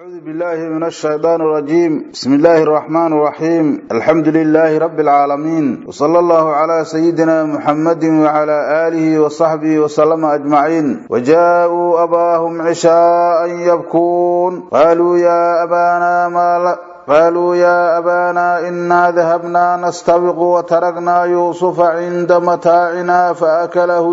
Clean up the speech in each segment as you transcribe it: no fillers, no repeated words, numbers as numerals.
أعوذ بالله من الشيطان الرجيم. بسم الله الرحمن الرحيم. الحمد لله رب العالمين، وصلى الله على سيدنا محمد وعلى آله وصحبه وسلم أجمعين. وجاءوا أباهم عشاء يبكون. قالوا يا أبانا إنا ذهبنا نستبق وتركنا يوسف عند متاعنا فأكله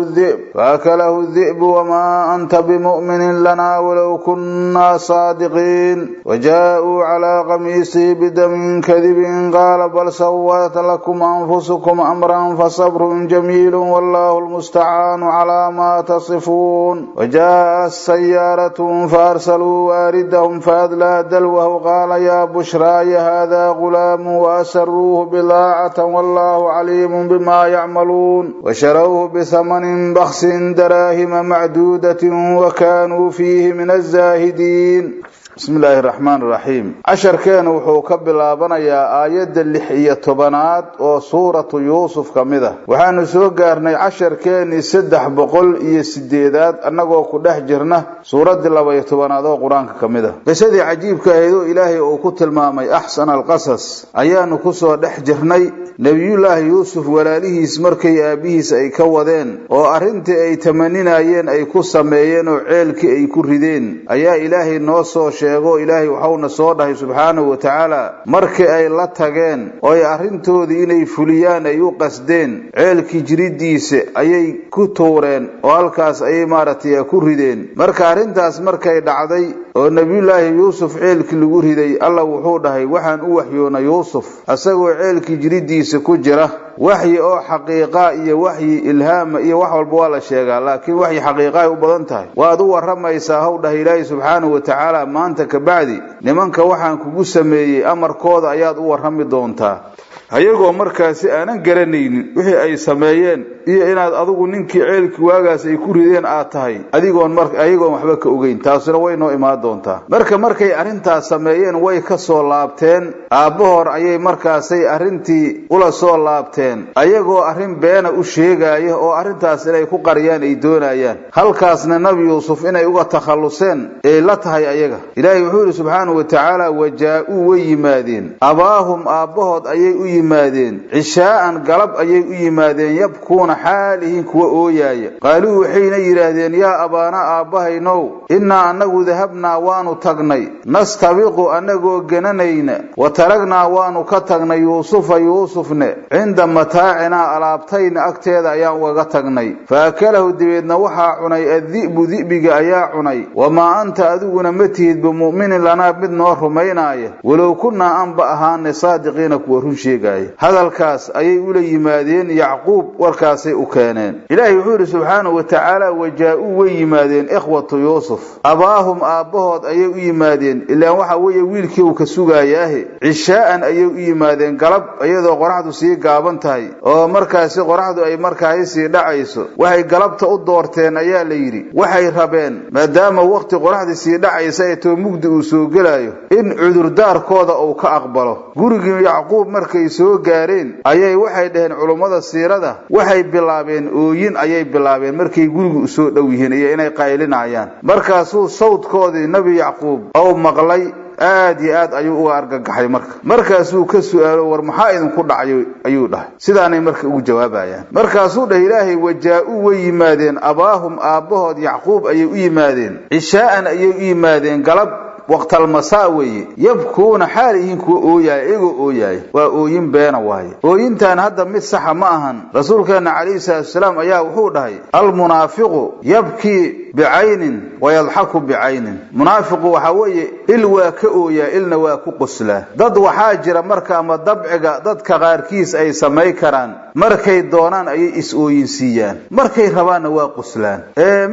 الذئب، وما أنت بمؤمن لنا ولو كنا صادقين. وجاءوا على قميصه بدم كذب. قال بل سولت لكم أنفسكم أمرا، فصبر جميل، والله المستعان على ما تصفون. وجاءت سيارة فأرسلوا واردهم فأدلى دلوه. قال يا بشراي هذا غلام. وأسروه بضاعة، والله عليم بما يعملون. وشروه بثمن بخس دراهم معدودة وكانوا فيه من الزاهدين. بسم الله الرحمن الرحيم. Casharkeenu wuxuu ka bilaabanayaa aayadda 16aad oo Suuratu Yuusuf ka mid ah. Waxaanu soo gaarnay casharkeennii 308aad, annagoo ku dhex jirna suuraddii 12aad oo Qur-aanka ka mid ah. Qisadii cajiibka ahayd oo Ilaahay uu ku tilmaamay أحسن القصص ayaanu kusoo dhex jirnay. Nebiyullaahi Yuusuf walaalihiis markay aabbihiis ay ka wadeen oo arrintii ay tamaninayeen ay ku sameeyeen oo ceelkii ay ku rideen, ayaa Ilaahay noo soo sheego. Ilaahay waxauna soo dhahay subxaanahu wa tacaala, markii ay la tageen oo ay arrintoodii inay fuliyaan ay u qasdeen, ceelkii jiriddiisa ayay ku tuureen oo halkaas ayay maaragtay ku rideen. Marka arrintaas markay dhacday oo Nebiyullaahi Yuusuf ceelkii lagu riday, Alla wuxuu dhahay: waxaan u waxyoonay Yuusuf asagoo ceelkii jiriddiisa ku jira waxyi oo xaqiiqa iyo waxyi ilhaama iyo wax walba waa la sheegaa, laakiin waxyi xaqiiqa ay u badan tahay. Waad u warramaysaa, how dhahay Ilaahay subxaanahu wa tacaala. Maanta kabacdi nimanka waxaan kugu sameeyey amarkooda ayaad u warrami doontaa, ayagoo markaasi aanan garanaynin wixii ay sameeyeen iyo inaad adigu ninkii ceelkii waagaas ay ku rideen aad tahay, adigoon mar ayagoon waxba ka ogeyn. Taasina way noo imaan doontaa. Marka markay arrintaas sameeyeen, way ka soo laabteen. Aabbahoor ayay markaasay arrintii ula soo laabteen, ayagoo arrin beena u sheegaya oo arrintaas inay ku qariyaan ay doonayaan, halkaasna Nebi Yuusuf inay uga takhalluseen ay la tahay ayaga. Ilaahay wuxuu yidhi subxaanahu wa tacaala: وجاءوا way yimaadeen, أباهم aabbahood ayay u yimaadeen, عشاء galab ayay u yimaadeen, يبكون xaalihiin kuwa ooyaaya. قالوا waxayna yidhaahdeen: يا أبانا aabbahaynow, إنا annagu ذهبنا waanu tagnay, نستبق annagoo gananayna, وتركنا waanu ka tagnay, يوسف Yuusufne, عند متاعنا alaabtayna agteeda ayaan ugaga tagnay. فأكله dibeedna waxaa cunay, الذئب di'biga ayaa cunay. وما أنت adiguna ma tihid بمؤمن لنا mid noo rumaynaaya, ولو كنا anba ahaanay صادقين kuwa run sheegaaya. Hadalkaas ayay ula yimaadeen Yacquub, warkaasay u keeneen. Ilaahay wuxuu yidhi subxaanahu wa tacaala: وجاءوا way yimaadeen إخوة يوسف أباهم aabbahood ayay u yimaadeen, ilaan waxa weeye wiilkii uu ka sugayaahe. عشاء ayay u yimaadeen, galab, iyadoo qoraxdu sii gaaban tahay oo markaasi qoraxdu ay markaasi sii dhacayso. Waxay galabta u doorteen ayaa la yidhi, waxay rabeen maadaama waqti qoraxdii sii dhacaysa ee too mugdi uu soo gelayo in cudurdaarkooda uu ka aqbalo. Gurigii Yacquub markay soo gaareen ayay waxay dhaheen culummada siirada, waxay bilaabeen ooyin ayay bilaabeen markay gurigu usoo dhow yihiin iyo inay qaylinayaan. Markaasuu sawdkoodii Nebi Yacquub ou maqlay, aad iyo aad ayuu uga argagaxay. Marka markaasuu ka su'aalo: war maxaa idinku dhacay? Ayuu dhahay. Sidaanay marka ugu jawaabayaan. Markaasuu dhahay Ilaahay: وجاءوا way yimaadeen, أباهم aabbahood Yacquub ayay u yimaadeen, عشاء ayay u yimaadeen, galab, وقت المساء weeye, يبكون xaal yihiin kuwa ooyaaya, iyagoo ooyaaya. Waa ooyin beena waaye ooyintan hadda, mid saxa ma ahan. Rasuulkeenna calayhi salaatu wasalaam ayaa wuxuu dhahay: المنافق يبكي بعين ويضحك بعين. Munaafiqu waxaa weeye il waa ka ooyaa, ilna waa ku qoslaa. Dad waxaa jira marka ama dabciga dadka qaarkiis ay samay karaan, markay doonaan ayay is-ooyinsiiyaan, markay rabaanna waa qoslaan.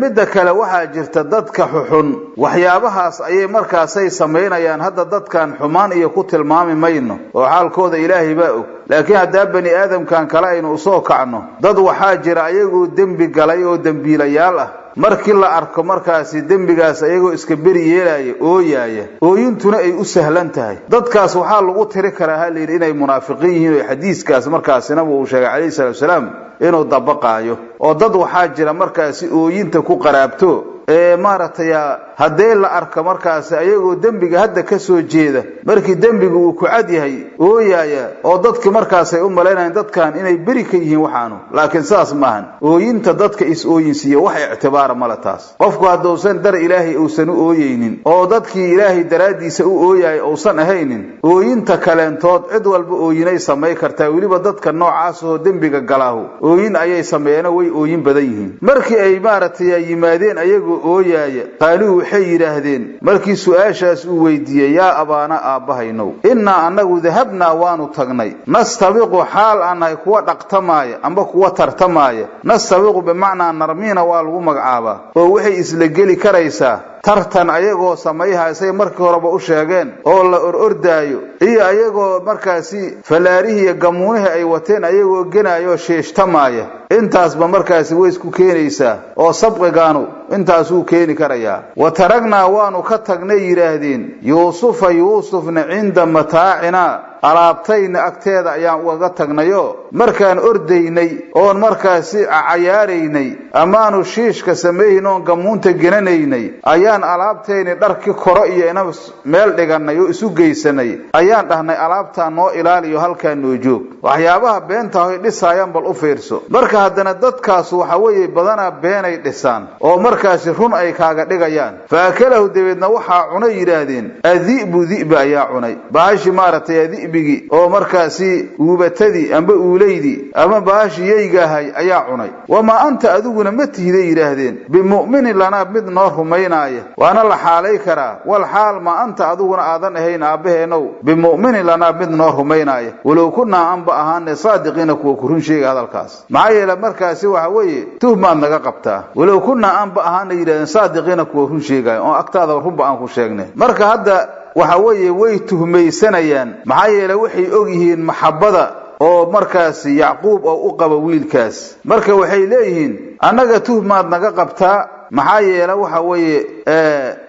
Midda kale, waxaa jirta dadka xuxun waxyaabahaas ayay markaasay samaynayaan. Hadda dadkan xumaan iyo ku tilmaami mayno oo xaalkooda Ilaahay baa og, laakiin haddaa bani aadamkan kale aynu usoo kacno, dad waxaa jira ayagoo dembi galay oo dembiilayaal ah, markii la arko markaasi dembigaas ayagoo iska beri yeelaya ooyaaya, ooyintuna ay u sahlan tahay. Dadkaas waxaa lagu tiri karaa, ha layidhi, inay munaafiqiin yihiin, oo xadiiskaas markaasi nabigu uu sheegay calayhi salatu wasalaam inuu dabaqaayo. Oo dad waxaa jira markaasi ooyinta ku qaraabto. Ee maaragtay haddee la arka markaasi ayagoo dembiga hadda ka soo jeeda, markii dembigu uu ku cad yahay ooyaaya, oo dadki markaasay u malaynayan dadkan inay beri ka yihiin waxaanu, laakiin sidaas maahan. Ooyinta dadka is-ooyinsiiya wax ictibaara male taas. Qofku hadduusan dar Ilaahay uusan u ooyeynin oo dadkii Ilaahay daraaddiisa u ooyaaya uusan ahaynin, ooyinta kaleentood cid walba ooyinay samay kartaa. Weliba dadka noocaasoo dembiga galaahu ooyin ayay sameeyeenoo way ooyin badan yihiin. Markii ay maaragtay yimaadeen ayagoo ooyaaya, qaaluu waxay yidhaahdeen markii su-aashaas uu weydiiyey, yaa abaana, aabbahaynow, innaa annagu dahabnaa, waanu tagnay, nastabiqu, xaal aan nahay kuwa dhaqtamaaya amba kuwa tartamaaya. Nastabiqu bimacnaa narmiina waa lagu magacaabaa, oo waxay isla geli karaysaa tartan ayagoo samayhaysay markii horeba u sheegeen oo la or-ordaayo, iyo ayagoo markaasi fallaarihii iyo gamuunihii ay wateen ayagoo genaayo oo shiishtamaaya. Intaasba markaasi way isku keenaysaa oo sabqigaanu intaasuu keeni karayaa. Wa taragnaa, waanu ka tagnay yidhaahdeen, Yuusufa, Yuusufna, cinda mataacinaa, alaabtayna agteeda ayaan ugaga tagnayo. Markaan ordaynay oon markaasi cayaaraynay amaanu shiishka samayhin oon gamuunta genanaynay, ayaan alaabtayni dharkii koro iyo ina meel dhigannay oo isu geysanay. Ayaan dhahnay, alaabtaa noo ilaaliyo, halkaa noo joog. Waxyaabaha beenta hoy dhisaayaan bal u fiirso. Marka haddana dadkaas waxa weeye badanaa beenay dhisaan oo markaasi run ay kaaga dhigayaan. Fa akalahu, dabeedna waxaa cunay yidhaahdeen, adi'bu, di'ba ayaa cunay bahashi, maaragtay di'bigii oo markaasi uubatadii amba uulaydii ama bahashi yeygaahay ayaa cunay. Wamaa anta, adiguna ma tihiday yidhaahdeen, bimu'minin lanaa, mid noo rumaynaaya. Waana la xaalay karaa, wal xaal maa anta, adiguna aadan ahayn, aabbaheenow, bimu'minin lanaa, mid noo rumaynaaya, walow kunnaa anba ahaane saadiqiina, kuwa ku run sheega hadalkaas. Maxaa yeele markaasi waxa weeye tuhmaad naga qabtaa. Walow kunnaa anba ahaana yidhahdeen saadiqiina, kuwa run sheegaya, oo agtaada runba aan ku sheegnay. Marka hadda waxa weeye way tuhmaysanayaan, maxaa yeele waxay og yihiin maxabbada oo markaasi Yacquub oo u qaba wiilkaas. Marka waxay leeyihiin, annaga tuhmaad naga qabtaa, maxaa yeele waxa weeye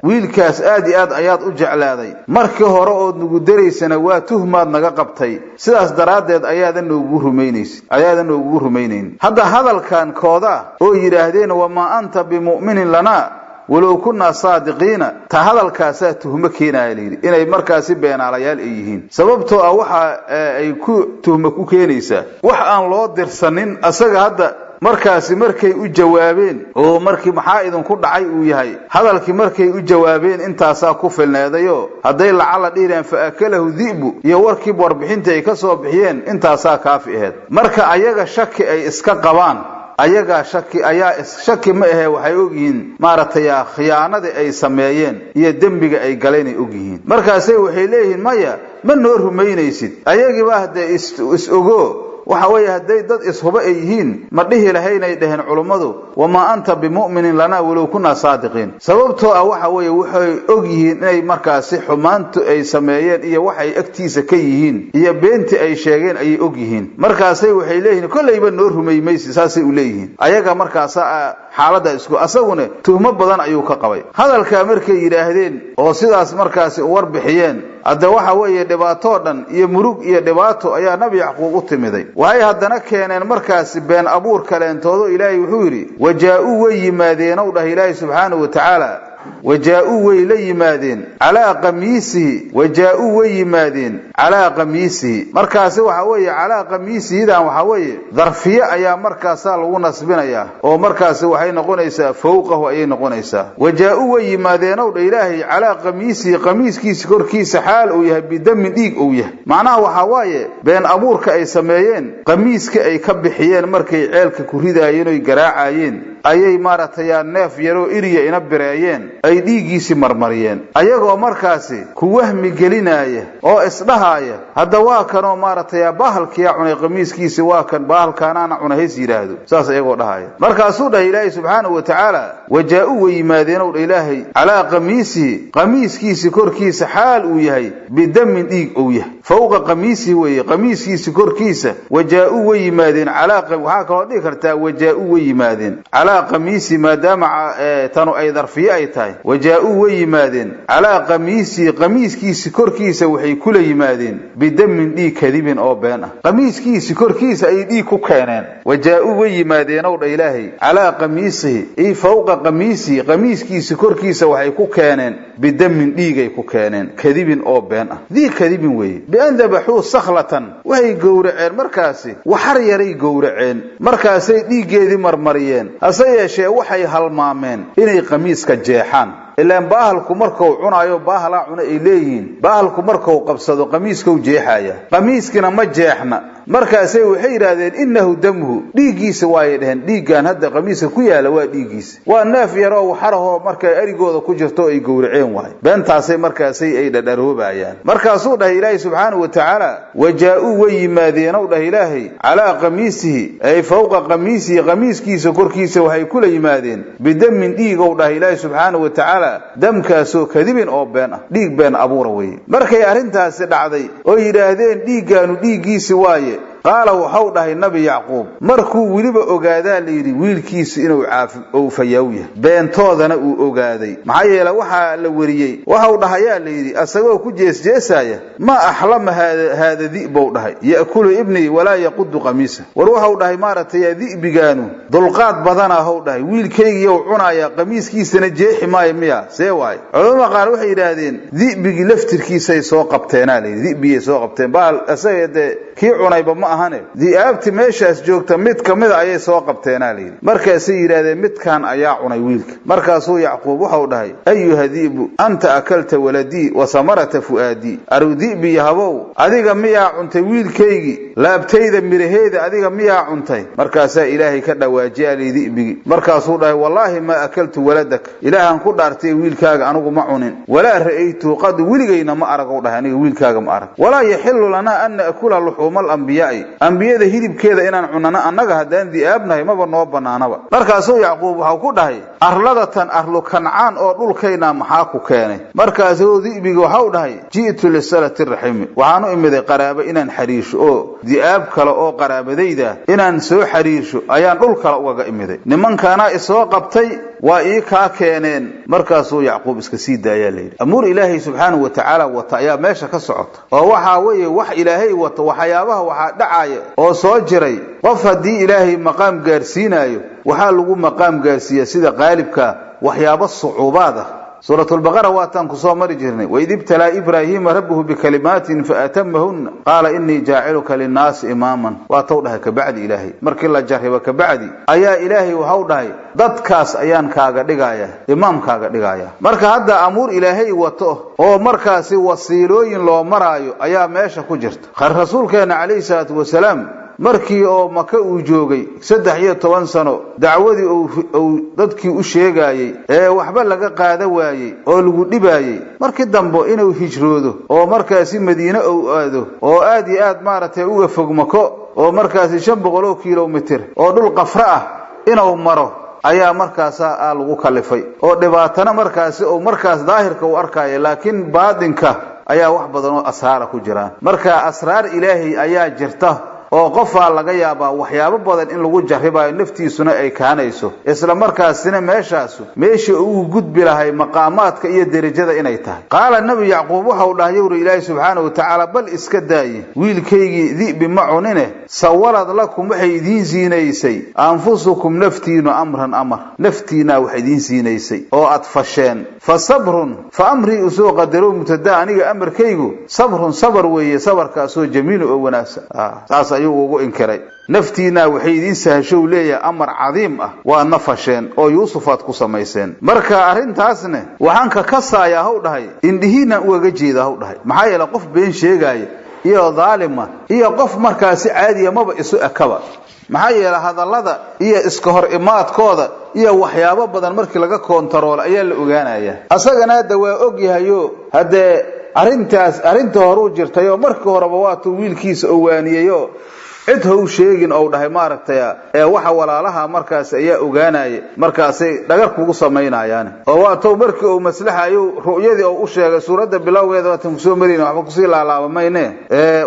wiilkaas aad iyo aad ayaad u jeclaaday. Markii hore ood nagu daraysana waa tuhmaad naga qabtay, sidaas daraaddeed ayaadan noogugu rumaynaysid, ayaadan noogugu rumaynayn. Hadda hadalkan kooda oo yidhaahdeen, wamaa anta bimu'minin lanaa walow kunnaa saadiqiina, ta hadalkaasaa tuhmo keenaya layidhi inay markaasi beenaalayaal ay yihiin. Sababtoo ah waxa ay ku tuhmo ku keenaysaa wax aan loo dirsanin asaga. Hadda markaasi markay u jawaabeen oo markii maxaa idinku dhacay uu yahay hadalkii, markay u jawaabeen intaasaa ku filneedayoo hadday lacala dhihireen fa akalahu di'bu iyo warkii warbixintii ay ka soo bixiyeen, intaasaa kaafi aheyd. Marka ayaga shaki ay iska qabaan, ayagaa shaki ayaa shaki ma ahee, waxay ogyihiin maaragtay khiyaanadii ay sameeyeen iyo dembiga ay galaynay ogyihiin. Markaasay waxay leeyihiin, maya, ma noo rumaynaysid. Ayagiibaa haddee is ogo. Waxa weeye hadday dad ishuba ay yihiin, ma dhihi lahaynay dhaheen culummadu, wamaa anta bimu'minin lanaa walow kunnaa saadiqiin. Sababtoo ah waxa weeye waxay og yihiin inay markaasi xumaantu ay sameeyeen iyo waxay agtiisa ka yihiin iyo beentii ay sheegeen ayay og yihiin. Markaasay waxay leeyihiin, kollayba noo rumay maysi, saasay u leeyihiin ayaga. Markaasaa xaaladda isku asaguna tuhmo badan ayuu ka qabay. Hadalkaa markay yidhaahdeen oo sidaas markaasi u warbixiyeen, hadda waxa weeye dhibaatoo dhan iyo murug iyo dhibaato ayaa Nabi Yacquub u timiday. Waxay haddana keeneen markaasi been abuur kaleentoodo. Ilaahay wuxuu yidhi, wajaa-uu, way yimaadeenow dhah Ilaahay subxaanahu wa tacaala, wajaa-uu, way la yimaadeen, calaa qamiisihi, wajaa-uu, way yimaadeen, calaa qamiisihi. Markaasi waxa weeye calaa qamiisihidan waxaa weeye darfiye ayaa markaasaa lagu nasbinayaa, oo markaasi waxay noqonaysaa fowqahu ayay noqonaysaa. Wajaa-uu, way yimaadeenow dha Ilaahay, calaa qamiisihi, qamiiskiisa korkiisa xaal uu yahay, bidamin, dhiig uu yahay. Macnaha waxaa waaye been abuurka ay sameeyeen, qamiiska ay ka bixiyeen markay ceelka ku ridaayeen oy garaacayeen, ayay maaragtay neef yaroo iriya ina bireeyeen, ay dhiiggiisii marmariyeen, ayagoo markaasi ku wahmi gelinaaya oo isdhahaaya, hadda waa kanoo maaragtay bahalkiyaa cunay qamiiskiisi, waa kan bahalkaanaana cunay hays yidhaahdo, saas ayagoo dhahaya. Markaasuu dhahay Ilaahay subxaanahu wa tacaala, wajaa-uu, way yimaadeenow dha Ilaahay, calaa qamiisihi, qamiiskiisi korkiisa xaal uu yahay, bidamin, dhiig uu yahay. Fowqa qamiisihi weeye, qamiiskiisi korkiisa. Wajaa-uu, way yimaadeen calaa, waxaa kaloo dhihi kartaa wajaa-uu, way yimaadeen calaa Calaa qamiisii, maadaama tanu ay darfiye ay tahay, wajaa-uu way yimaadeen, calaa qamiisii, qamiiskiisi korkiisa waxay kula yimaadeen, bidamin, dhiig, kadibin, oo been ah. Qamiiskiisi korkiisa ayay dhiig ku keeneen. Wajaa-uu way yimaadeenow dha Ilaahay, calaa qamiisihi i fawqa qamiisihi, qamiiskiisi korkiisa waxay ku keeneen, bidamin, dhiigay ku keeneen, kadibin, oo been ah. Dii kadibin weeye, bian dabaxuu sakhlatan, waxay gowraceen markaasi waxar yaray gowraceen, markaasay dhiiggeedii marmariyeen. Hase yeeshee waxay halmaameen inay qamiiska jeexaan. Ilaan baahalku markau cunaayo, baahalaa cuna ay leeyihiin, baahalku markau qabsado qamiiskau jeexaya, qamiiskina ma jeexna. Markaasay waxay yidhaahdeen innahu damuhu, dhiiggiisa waayay dheheen, dhiiggan hadda qamiiska ku yaala waa dhiiggiisa. Waa neef yaroo waxarahoo markay arigooda ku jirto ay gowraceen waay. Beentaasay markaasay ay dhadharoobayaan. Markaasuu dhahay Ilaahay subxaanahu wa tacaala, wajaa-uu way yimaadeenow dhah Ilaahay, calaa qamiisihi ay fawqa qamiisihi, qamiiskiisa korkiisa waxay kula yimaadeen, bidamin, dhiigow dhahay Ilaahay subxaanahu wa tacaala, damkaasoo kadibin, oo been ah, dhiig been abuura weeye. Markay arrintaasi dhacday oo yidhaahdeen dhiiggaanu dhiiggiisi waaye, qaala waxau dhahay Nabi Yacquub, markuu weliba ogaadaa layidhi wiilkiisu inuu caafi ou fayaaw yahay, beentoodana uu ogaaday, maxaa yeele waxaa la weriyey, waxau dhahayaa layidhi asagoo ku jeesjeesaaya, maa axlama haada di'bou dhahay, ya'kulu ibnii walaa yaqudu qamiisa. War waxau dhahay, maaragtay, di'bigaanu dulqaad badanaa dhahay, wiilkaygiiyow cunaaya, qamiiskiisana jeexi maayo miya, see waaye? Culamada qaar waxay yidhaahdeen di'bigii laftirkiisay soo qabteenaa layidhi, di'bigay soo qabteen bahal asaga dee kii cunayba ma ahane, di'aabti meeshaas joogta mid ka mida ayay soo qabteenaa layidhi. Markaasay yidhaahdeen midkan ayaa cunay wiilka. Markaasuu Yacquub waxau dhahay, ayuha di'bu, anta akalta waladii wa samarata fu'aadii. Aru di'bi yahabow, adiga miyaa cuntay wiilkaygii, laabtayda miraheeda adiga miyaa cuntay? Markaasaa Ilaahay ka dhawaajiyaa lay di'bigii. Markaasuu dhahay, wallaahi maa akaltu waladak, Ilaahan ku dhaartay, wiilkaaga anigu ma cunin, walaa ra'aytuhu qad, weligayna ma arag ou dhahay, aniga wiilkaaga ma arag. Walaa yaxilu lanaa an na'kula luxuuma alambiyaa'i, ambiyada hilibkeeda inaan cunano annaga haddaan di'aabnahay maba noo bannaanaba. Markaasuu Yacquub waxau ku dhahay, arladatan arlu Kancaan oo dhulkaynaa maxaa ku keenay? Markaasuu di'bigi waxau dhahay, ji'tu lisalati raximi, waxaan u imiday qaraabo inaan xariirsho, oo di'aab kale oo qaraabadayda inaan soo xariirsho ayaan dhul kale ugaga imiday, nimankaanaa isoo qabtay, waa ii kaa keeneen. Markaasuu Yacquub iska sii daayaa layidhi. Amuur Ilaahay subxaanahu wa tacaala wata ayaa meesha ka socota, oo waxaa weeye wax Ilaahay wato. Waxyaabaha waxaa dhacaya oo soo jiray, qof haddii Ilaahay maqaam gaarsiinaayo, waxaa lagu maqaam gaarsiiya sida qaalibka waxyaabo sucuubaad ah. Suuratulbaqara waataan ku soo mari jirnay, waid ibtalaa Ibraahiima rabbuhu bikalimaatin faatamahunna qaala innii jaaciluka linnaasi imaaman. Waa tow dhahay kabacdi Ilaahay, markii la jarribo kabacdi ayaa Ilaahay waxau dhahay, dadkaas ayaan kaaga dhigaya imaam kaaga dhigaya. Marka hadda amuur Ilaahay wato oo markaasi wasiilooyin loo maraayo ayaa meesha ku jirta. Rasuulkeenna calayhi salaatu wasalaam markii oo Maka uu joogay 13 sano, dacwadii uu dadkii u sheegaayey ee waxba laga qaada waayey oo lagu dhibaayey, markii dambe inuu hijroodo oo markaasi Madiine uu aado, oo aad iyo aad maaragtay uga fog Mako, oo markaasi 500 kilomitir oo dhul qafro ah inuu maro ayaa markaasa lagu kalifay, oo dhibaatana markaasi uu markaas daahirka uu arkaayo, laakiin baadinka ayaa wax badan oo asraara ku jiraan. Marka asraar Ilaahay ayaa jirta, oo qofaa laga yaabaa waxyaabo badan in lagu jarribayo, naftiisuna ay kaanayso, isla markaasina meeshaasu meeshii uu gudbi lahay maqaamaadka iyo derajada inay tahay. Qaala Nebi Yacquub waxau dhahay, yowri Ilaahi subxaanahu watacaala, bal iska daaye, wiilkaygii di'bi ma cunine, sawalad lakum, waxay idiin siinaysay, anfusukum, naftiinu, amran, amar, naftiinaa wax idiin siinaysay oo aad fasheen. Fa sabrun, fa amrii usoo qadaro mubtada, aniga amarkaygu sabrun, sabar weeye, sabarkaasoo jamiilu, oo wanaagsan. Saas ayuu ugu inkiray. Naftiinaa waxay idiin sahashow leeyahay amar cadiim ah, waadna fasheen oo Yuusufaad ku samayseen. Marka arrintaasne waxaan ka kasaayaa haw dhahay, indhihiinaan ugaga jeeda haw dhahay, maxaa yeele qof been sheegaaya iyo daalima iyo qof markaasi caadiya maba isu ekaba, maxaa yeele hadallada iyo iska hor imaadkooda iyo waxyaabo badan markii laga koontaroolo ayaa la ogaanaya. Asagana hadda waa og yahayo, haddee arrintaas arrinta horuu jirtayoo markii horeba waatuu wiilkiisa owaaniyeyo. Cid how sheegin ou dhahay maaragtay ee waxa walaalaha markaas ayaa ogaanaya, markaasay dhagar kugu samaynayaane. Oo waa tow markii uu maslaxayo ru'yadii oo u sheegay suuradda bilowgeeda, waatan kusoo marayna, waxba kusii laalaaba mayne.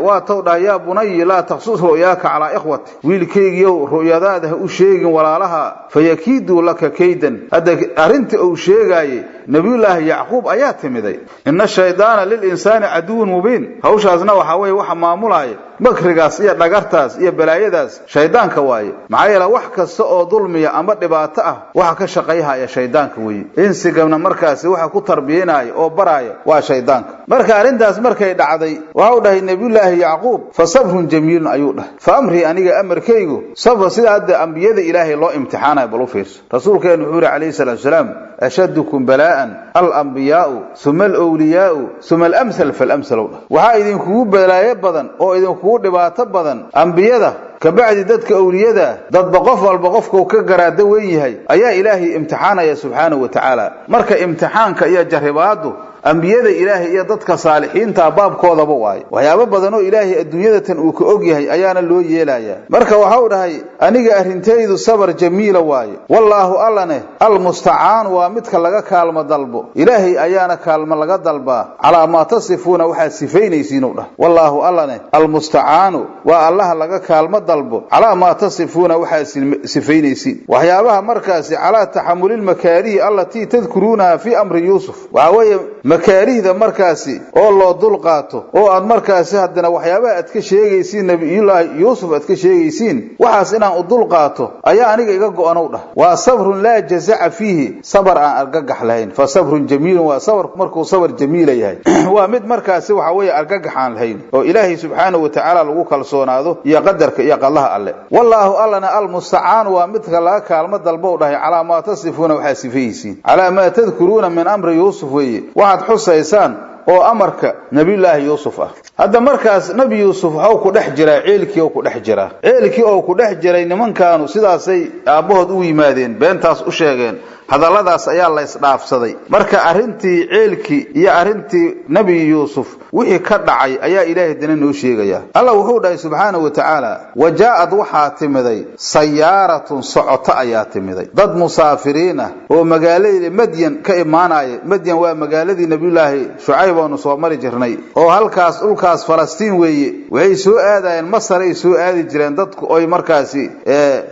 Waa tow dhahay: "Yaa bunayi, laa taqsus ru'yaaka calaa ikhwati." Wiilkaygiyow, ru'yadaada ha u sheegin walaalaha. "Fayakiiduu laka kaydan." Hadda arrintii uu sheegaayey Nabiyullaahi Yacquub ayaa timiday. "Ina shaydaana lilinsaani caduwun mubiin." Hawshaasna waxaa weeye waxa maamulaaya makrigaas iyo dhagartaas iyo balaayadaas shaydaanka waaye. Maxaa yeele, wax kasta oo dulmiya ama dhibaato ah waxa ka shaqayhaya shaydaanka weeye. Insigana markaasi waxa ku tarbiyanaya oo baraaya waa shaydaanka. Marka arrintaas markay dhacday, waxau dhahay Nabiyullaahi Yacquub: "Fa sabrun jamiilun," ayuu dhahay. Fa amrii, aniga amarkaygu sabra. Sida hadda ambiyada Ilaahay loo imtixaanayo bal u fiirso. Rasuulkeenu wuxuu yihi calayhi salaatu wasalaam: "Ashadukum balaa'an alambiyaa'u, suma alwliyaa'u, suma alamsal falamsal." Dhah, waxaa idinkugu balaayo badan oo idinkugu dhibaato badan ambiyada, kabacdi dadka owliyada. Dadba qof walba qofkuu ka garaado weyn yahay ayaa Ilaahay imtixaanaya subxaanahu wa tacaala. Marka imtixaanka iyo jarribaadu ambiyada Ilaahay iyo dadka saalixiinta baabkoodaba waaye. Waxyaabo badan oo Ilaahay adduunyadatan uu ka og yahay ayaana loo yeelayaa. Marka waxau dhahay: "Aniga arrintaydu sabar jamiila waaye. Wallaahu, Allane, almustacaanu, waa midka laga kaalmo dalbo. Ilaahay ayaana kaalmo laga dalbaa. Calaa maa tasifuuna, waxaad sifaynaysiinuu dhah. Wallaahu, Allane, almustacaanu, waa Allaha laga kaalmo dalbo. Calaa maa tasifuuna, waxaad sifaynaysiin, waxyaabaha markaasi, calaa taxamulilmakaarihi allatii tadkuruunaha fii amri Yuusuf." Waxaa weeye makaarihda markaasi oo loo dul qaato, oo aad markaasi haddana waxyaabaha aad ka sheegaysiin, Nabiyullaahi Yuusuf aad ka sheegaysiin, waxaas inaan u dul qaato ayaa aniga iga go'anow dhah. Waa sabrun laa jazaca fiihi, sabar aan argagax lahayn. Fa sabrun jamiilun, waa sabar markuu sabar jamiila yahay, waa mid markaasi waxa weeye argagax aan lahayn, oo Ilaahay subxaanahu wa tacaala lagu kalsoonaado iyo qadarka iyo qadaha Alle. Wallaahu, Allana, almustacaanu, waa midka laga kaalmo dalbow dhahay. Calaa maa tasifuuna, waxaad sifaysiin, calaa maa tadkuruuna min amri Yuusuf weeye, waxaad xusaysaan oo amarka Nabiyullaahi Yuusuf ah. Hadda markaas Nebi Yuusuf waxau ku dhex jiraa ceelkii oo ku dhex jiraa ceelkii oo ku dhex jiray. Nimankaanu sidaasay aabbahood u yimaadeen, beentaas u sheegeen, hadalladaas ayaa la isdhaafsaday. Marka arrintii ceelkii iyo arrintii Nebi Yuusuf wixii ka dhacay ayaa Ilaahay dana noo sheegayaa. Alla wuxuu dhahay subxaanahu wa tacaala: "Wa jaa'ad, waxaa timiday, sayaaratun, socoto ayaa timiday, dad musaafiriin ah oo magaaladii Madyan ka imaanaya." Madyan waa magaaladii Nabiyullaahi Shucayb oonu soo mari jirnay, oo halkaas dhulkaas Falastiin weeye. Waxay soo aadayeen Masaray soo aadi jireen dadku, oy markaasi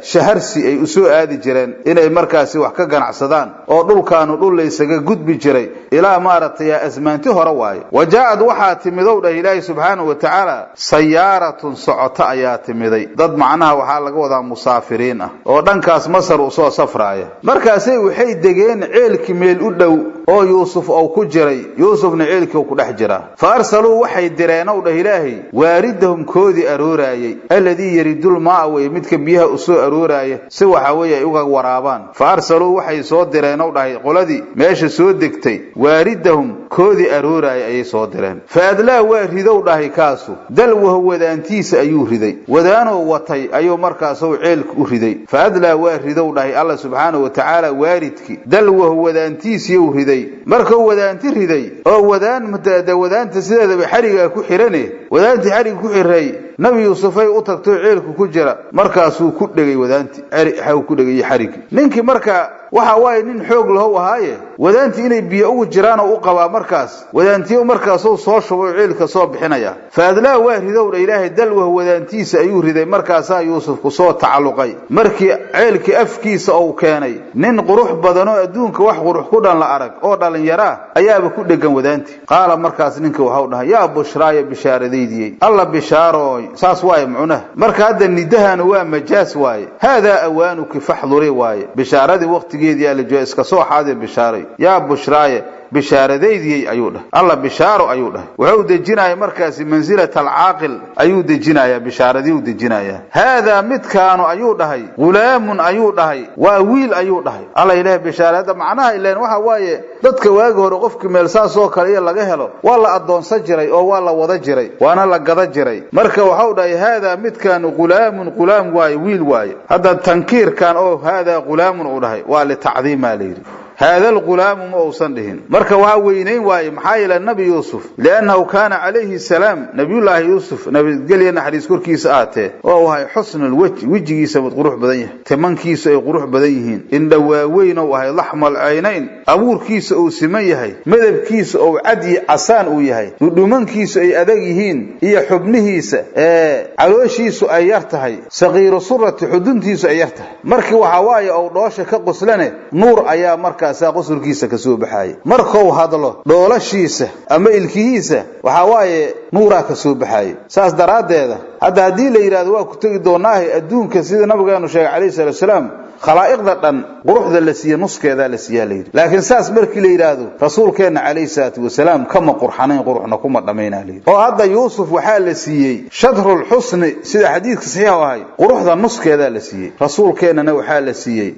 shaharsi ay u soo aadi jireen inay markaasi wax ka ganacsadaan, oo dhulkaanu dhul laysaga gudbi jiray ilaa maaragtay asmaanti hore waaye. "Wa jaa'ad, waxaa timidow," dhah Ilaahi subxaanahu wa tacaala, "sayaaratun, socoto ayaa timiday." Dad macnaha waxaa laga wadaa musaafiriin ah oo dhankaas Masar u soo safraaya. Markaasay waxay degeen ceelkii meel u dhow oo Yuusuf ou ku jiray. Yuusufna ceelkii ku dhex jiraa. "Fa arsaluu, waxay direen," ow dhah Ilaahay, "waaridahum, koodii arooraayey, alladii yaridul maa'a weye, midka biyaha u soo arooraaya, si waxa weeye ay uga waraabaan." "Fa arsaluu, waxay soo direen," ow dhahay, qoladii meesha soo degtay, "waaridahum, koodii arooraaya ayay soo direen. Fa adlaa, waa ridow dhahay kaasu, dalwahu, wadaantiisa ayuu riday, wadaanoo watay ayuu markaasuu ceelka u riday. Fa adlaa, waa ridow dhahay Alla subxaanahu wa tacaala, waaridkii, dalwahu, wadaantiisiyuu riday. Markuu wadaanti riday oo wadaan de wadaanta sideedaba xarigaa ku xirane, wadaantii xariga ku xiray Nabi Yuusufay u tagtoo ceelku ku jira. Markaasuu ku dhegay wadaantii, ku dhegay xarigii ninkii. Marka waxa waaye nin xoog lahow ahaaye, wadaantii inay biyo ugu jiraanoo u qabaa. Markaas wadaantiyo markaasuu soo shubay, ceelka soo bixinaya. Fa adlaa, waa ridowdha Ilaahay, dalwah, wadaantiisa ayuu riday. Markaasaa Yuusuf ku soo tacalluqay. Markii ceelkii afkiisa uu keenay, nin qurux badanoo adduunka wax qurux ku dhan la arag oo dhallinyaraa ayaaba ku dhegan wadaantii. Qaala, markaas ninka waxau dhahay: "Yaa bushraaya, bishaaradaydiyey, Alla bishaarooy." Saas waaye mucnaha. Marka hadda nidahana waa majaas waaye. "Haadaa awaanuki faxdurii" waaye. Bishaaradii waqtigeedii la jooga, iska soo xaadir bishaaray. "Yaa bushraaye, bishaaradaydiyey," ayuu dhahay. Alla bishaaro ayuu dhahay. Wuxuu dejinaya markaasi mansilata alcaaqil ayuu dejinayaa, bishaaradii u dejinayaa. "Haadaa, midkaanu," ayuu dhahay, "ghulaamun," ayuu dhahay, waa wiil ayuu dhahay. Alla ilaah bishaarada macnaha ileen waxa waaye dadka waagi hore qofkii meel saas oo kale iyo laga helo waa la addoonsan jiray oo waa la wada jiray, waana la gada jiray. Marka waxau dhahay: "Haadaa, midkaanu, ghulaamun, ghulaam waaye, wiil waaye." Hadda tankiirkan oo "haadaa ghulaamun" uu dhahay waa litacdiimaa layidhi. Haada alghulaamu ma uusan dhihin. Marka waa weynayn waaye, maxaa yeele Nabi Yuusuf, liannahu kaana calayhi salaam, Nabiyullaahi Yuusuf nabadgelya naxariis korkiisa aatee, oo ahay xusnulwejhi, wejigiisa mid qurux badan yahay, timankiisu ay qurux badan yihiin, indha waaweyn ou ahay, laxmal caynayn, abuurkiisa uu siman yahay, madabkiisa ou cadyi casaan uu yahay, dhudhumankiisu ay adag yihiin iyo xubnihiisa, ee calooshiisu ay yar tahay, saqiiru surati, xuduntiisu ay yar tahay. Markii waxaa waaye ou dhoosha ka qoslane, nuur ayaa markaasaa qosulkiisa ka soo baxaaya. Markou hadlo, dhoolashiisa ama ilkihiisa waxaa waaye nuuraa ka soo baxaaya. Saas daraaddeeda hadda haddii la yidhahdo, waa ku tegi doonaahe, adduunka sida nabigeenu sheegay calayhi salatu wasalaam, khalaa'iqda dhan quruxda la siiye nuskeedaa la siiyaa layidhi. Laakiin saas markii la yidhaahdo, rasuulkeenna calayhi salaatu wasalaam kama qurxanayn, quruxna kuma dhammaynaa layidhi. Oo hadda Yuusuf waxaa la siiyey shadrulxusni, sida xadiidka saxiixa ahay, quruxda nuskeedaa la siiyey. Rasuulkeennana waxaa la siiyey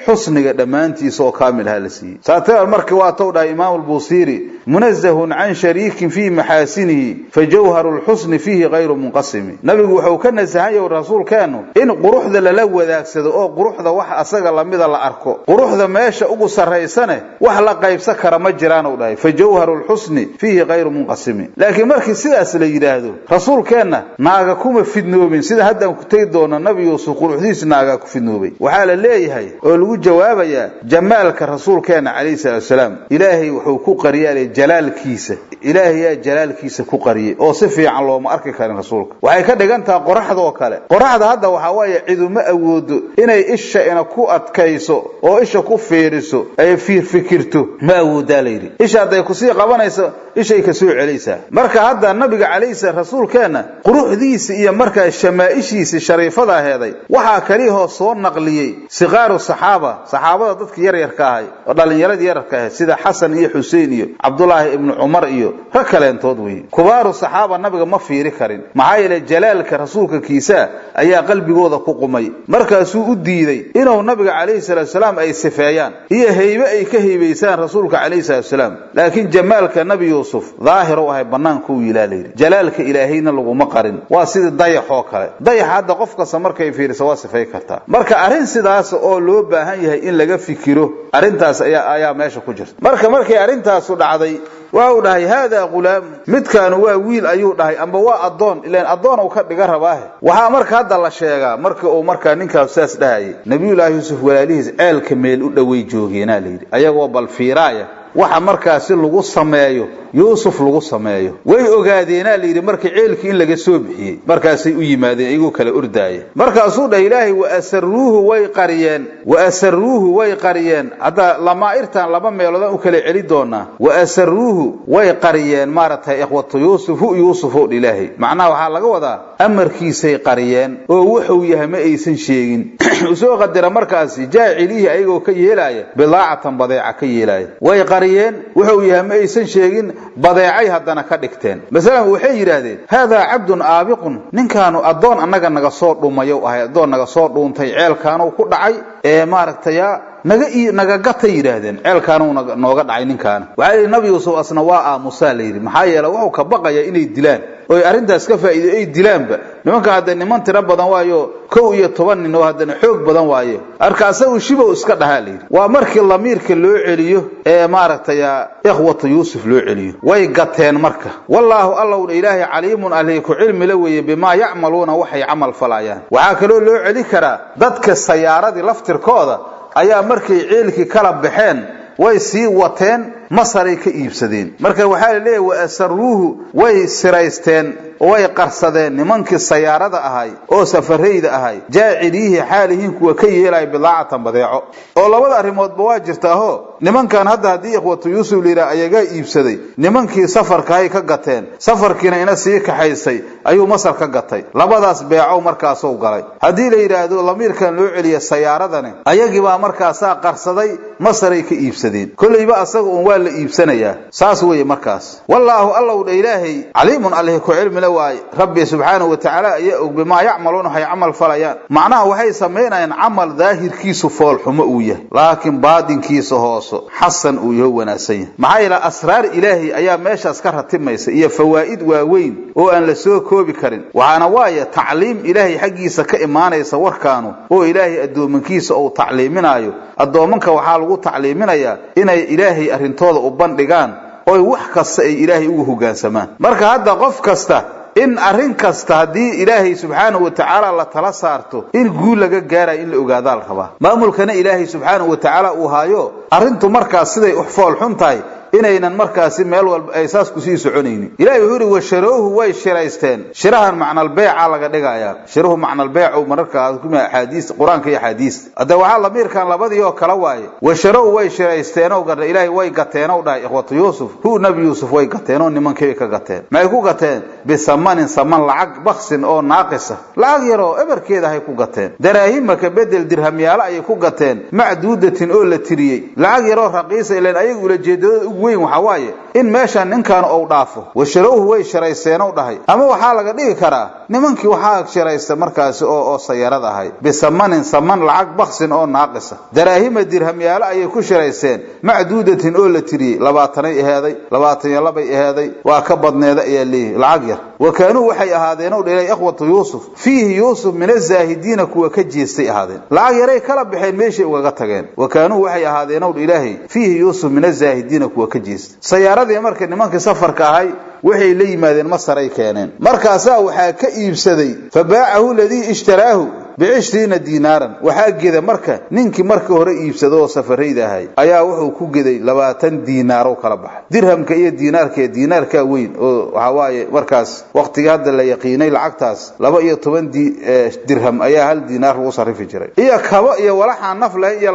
xusniga dhammaantiisa oo kaamilhaa la siiyey. Saatee markii waa tow dhahay Imaamu Albuusiiri: "Munazahun can shariikin fii maxaasinihi, fa jawharu lxusni fiihi hayru munqasimi." Nabigu wuxuu ka nasahan yahay, rasuulkeennu, in quruxda lala wadaagsado oo quruxda wax asaga lamida la arko. Quruxda meesha ugu sarraysane wax la qaybsan kara ma jiraan, uu dhahay: "Fa jawharu lxusni fiihi hayru munqasimi." Laakiin markii sidaas la yidhaahdo, rasuulkeenna naaga kuma fidnoobin, sida haddaan ku tegi doono. Nabi Yuusuf quruxdiisu naagaa ku fidnoobay. Waxaa la leeyahay oo lagu jawaabayaa, jamaalka rasuulkeenna calayhi salaatu wasalaam Ilaahay wuxuu ku qariyaa jalaalkiisa. Ilaahayaa jalaalkiisa ku qariyey oo si fiican looma arki karin rasuulka. Waxay ka dhigan tahay qoraxda oo kale. Qoraxda hadda waxaa waaye ciduma awoodo inay isha ina ku adkayso oo isha ku fiiriso, ay fiirfikirto, ma awoodaa layidhi. Isha hadday kusii qabanayso, ishay ka soo celaysaa. Marka hadda nabiga calayhi, rasuulkeenna quruxdiisa iyo markaa shamaa'ishiisi shariifada aheeday, waxaa kalihoo soo naqliyey siqaaru saxaaba, saxaabada dadka yaryarka ahay oo dhallinyaradii yararka ahayd, sida Xasan iyo Xuseen iyo Cabdulaahi ibnu Cumar iyo rag kaleentood weeye. Kubaaru saxaaba nabiga ma fiiri karin, maxaa yeele jalaalka rasuulka kiisaa ayaa qalbigooda ku qumay. Markaasuu u diiday inuu nabiga calayhi salaatu salaam ay sifeeyaan iyo heybe ay ka heybaysaan rasuulka calayhi salaatu salaam. Laakiin jamaalka Nabi Yuusuf daahir u ahay, bannaankuu yilaa layidhi. Jalaalka Ilaahayna laguma qarin, waa sidii dayaxoo kale. Dayax hadda qof kasta markay fiiriso waa sifay kartaa. Marka arrin sidaas oo loo baahan yahay in laga fikiro arrintaas ayaa meesha ku jirta. Marka markay arrintaasu dhacday, waa uu dhahay: "Haadaa ghulaam," midkaanu waa wiil ayuu dhahay, amba waa addoon, ilaan addoon uu ka dhiga rabaahe. Waxaa marka hadda la sheegaa, markii uu markaa ninkaas saas dhahayay, Nabiyullaahi Yuusuf walaalihiis ceelka meel u dhowey joogeenaa layidhi, ayagoo bal fiiraaya waxa markaasi lagu sameeyo Yuusuf lagu sameeyo. Way ogaadeenaa layidhi markii ceelkii in laga soo bixiyey. Markaasay u yimaadeen iyagoo kala ordaaya. Markaasuu dhah Ilaahay: "Wa asaruuhu," way qariyeen. Wa asaruuhu, way qariyeen. Hadda lamaa'irtan laba meeloodaan u kala celi doonaa. Wa asaruuhu, way qariyeen, maaragtay, ikhwatu Yuusuf hu Yuusuf ow dha Ilaahay. Macnaha waxaa laga wadaa amarkiisay qariyeen oo wuxuu yahay ma aysan sheegin. Usoo qadira markaasi jaacilihi, ayagoo ka yeelaaya bidaacatan, badeeca ka yeelaaya. Way qariyeen, wuxuu yahay ma aysan sheegin, badeecay haddana ka dhigteen. Masalan waxay yidhaahdeen: "Haadaa cabdun aabiqun," ninkaanu addoon annaga naga soo dhumayow ahay, addoon naga soo dhuuntay, ceelkaanuu ku dhacay ee maaragtaya naga nagagatay yidhaahdeen, ceelkaanuu nooga dhacay ninkaana. Waxaa yidhi Nabi Yuusuf asna waa aamusaa la yidhi, maxaa yeele wuxuu ka baqayaa inay dilaan oy arrintaas ka faa'iido ay dilaanba nimanka. Hadda niman tiro badan waayo, 11 nin oo haddana xoog badan waaye. Marka asagu shibow iska dhahaa layidhi. Waa markii lamiirka loo celiyo ee maaragtay ikhwatu Yuusuf loo celiyo, way gateen. Marka wallaahu, allowdha Ilaahay, caliimun, alii ku cilmi la weeye, bimaa yacmaluuna, waxay camal falayaan. Waxaa kaloo loo celi karaa dadka sayaaradii laftirkooda ayaa markay ceelkii kala baxeen way sii wateen, Masaray ka iibsadeen. Marka waxaa la leeyahay: wa asaruuhu, way siraysteen, way qarsadeen nimankii sayaarada ahay oo safarayda ahay, jaaciliihi, xaalihiin kuwa ka yeelaya bidaacatan, badeeco. Oo labada arrimoodba waa jirtaaho. Nimankan hadda haddii ikhwatu Yuusuf layidhaha ayagaa iibsaday, nimankii safarkahay ka gateen, safarkiina ina sii kaxaysay ayuu Masar ka gatay. Labadaas beecow markaasuu galay. Haddii la yidhaahdo lamiirkan loo celiya sayaaradani, ayagiibaa markaasaa qarsaday, Masaray ka iibsadeen. Kollayba asaga uun waa la iibsanayaa. Saas weeye markaas. Wallaahu allow dha ilaahay caliimun allihi ku cilmile waaye. Rabbi subxaanahu wa tacaala ayaa og bimaa yacmaluuna, waxay camal falayaan. Macnaha waxay samaynayaan camal daahirkiisu foolxumo uu yahay, laakiin baadinkiisa hooso xasan uu yaho, wanaagsan yahay. Maxaa yeele asraar ilaahay ayaa meeshaas ka ratimaysa iyo fawaa'id waaweyn oo aan la soo koobi karin. Waxaana waaye tacliim ilaahay xaggiisa ka imaanaysa warkaanu, oo ilaahay addoomankiisa uu tacliiminaayo. Addoomanka waxaa lagu tacliiminayaa inay ilaahay arrintooda u bandhigaan, oy wax kasta ay ilaahay ugu hoggaansamaan. Marka hadda qof kasta in arrin kasta haddii ilaahay subxaanahu wa tacaala la tala saarto in guul laga gaarayo in la ogaadaa la rabaa. Maamulkana ilaahay subxaanahu wa tacaala uu haayo. Arrintu markaas siday u fool xun tahay inaynan markaasi meel walba ay saas kusii soconaynin. Ilahay wuxuu yidhi washaroohu, way shiraysteen. Shirahan macnalbeeca laga dhigayaa. Shiruhu macnalbeecu mararka kuma axaadiis qur-aanka iyo axaadiista. Hadda waxaa lamiirkan labadii oo kale waaye. Washarow way shiraysteenoo gadha ilaahay way gateenow dhahay ikhwatu Yuusuf hu, nabi Yuusuf way gateenoo nimankii ka gateen. Maxay ku gateen? Bisamanin saman, lacag baksin oo naaqisa, lacag yaroo eberkeeda hay ku gateen. Daraahima ka bedel dirhamyaalo ayay ku gateen, macduudatin oo la tiriyey, lacag yaroo raqiisa. Ileen ayaga ulajeedadooda ugu weyn waxaa waaye in meeshan ninkan uu dhaafo. Washarowhu way shiraysteenow dhahay. Ama waxaa laga dhigi karaa nimankii waxaa shiraysta markaasi oo sayarad ahay, bisamanin saman, lacag baksin oo naaqisa, daraahima dirhamyaalo ayay ku shiraysteen, macduudatin oo la tiriyey. 20ay aheeday, 22bay aheeday, waa ka badneeda ayaa leeyahy, lacag yar. Wa kaanuu waxay ahaadeen ow dhalay ikhwatu Yuusuf fiihi Yuusuf min azaahidiina, kuwa ka jeestay ahaadeen. Lacag yaray kala baxeen, meeshay ugaga tageen. Wa kaanuu waxay ahaadeen ow ilaahay fiihi Yuusuf min azaahidiina, kuwa ka jeestay. Sayaaradii marka nimankii safarka ahay waxay la yimaadeen Masaray keeneen. Markaasaa waxaa ka iibsaday, fa baacahu ladii ishtaraahu bicishriina diinaaran. Waxaa geda marka ninkii markii hore iibsado oo safarayda ahay ayaa wuxuu ku geday 20 diinaarow kala baxay. Dirhamka iyo diinaarka, diinaarkaa weyn oo waxaa waaye markaas waqtigii hadda la yaqiinay lacagtaas 12 dirham ayaa 1 diinaar lagu sarrifi jiray. Iyo kabo iyo walaxaan naf lahayn iyo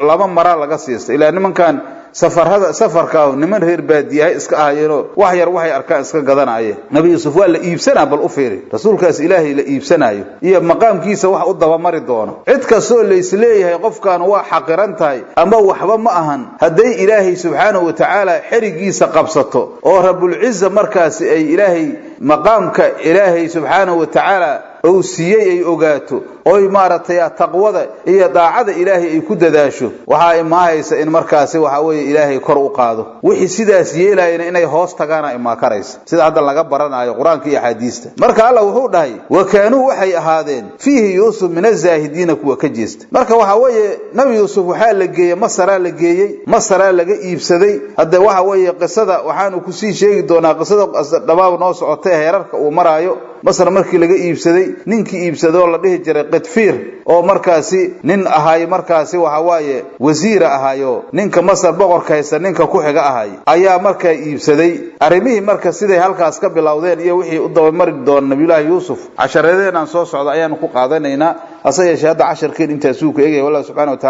laba mara laga siistay. Ilaa nimankan safarada safarkaa niman reer baadiyahay iska ahayeenoo wax yar waxay arkaan iska gadanaayeen. Nabi Yuusuf waa la iibsanaa. Bal u fiiri rasuulkaas ilaahay la iibsanaayo iyo maqaamkiisa wax u dabamari doono. Cid kastoo laysleeyahay qofkan waa xaqiran tahay ama waxba ma ahan, hadday ilaahay subxaanahu wa tacaala xerigiisa qabsato oo rabbulciza markaasi ay ilaahay maqaamka ilaahay subxaanahu wa tacaala uu siiyey ay ogaato, oy maaragtay taqwada iyo daacada ilaahay ay ku dadaasho, waxaa imaahaysa in markaasi waxa weeye ilaahay kor u qaado. Wixii sidaas yeelayana inay hoos tagaana imaakaraysa, sida hadda laga baranayo qur-aanka iyo axaadiista. Marka alla wuxuu dhahay wa kaanuu waxay ahaadeen fiihi Yuusuf min azaahidiina, kuwa ka jeesta. Marka waxa weeye nabi Yuusuf waxaa la geeyey Masaraa la geeyey, Masaraa laga iibsaday. Hadda waxa weeye qisada waxaanu kusii sheegi doonaa qisada dhabaab noo socotay heerarka uu maraayo. Masar markii laga iibsaday, ninkii iibsadoo la dhihi jiray Qidfiir oo markaasi nin ahay, markaasi waxa waaye wasiira ahayo, ninka Masar boqorka haysta ninka ku xiga ahay ayaa markaa iibsaday. Arrimihii marka siday halkaas ka bilowdeen iyo wixii u dabamari doona nabiyullaahi Yuusuf casharadeenaan soo socda ayaanu ku qaadanaynaa. Hase yeeshee hadda casharkeen intaasuu ku eegaya. Wallahu subxana wa tacala.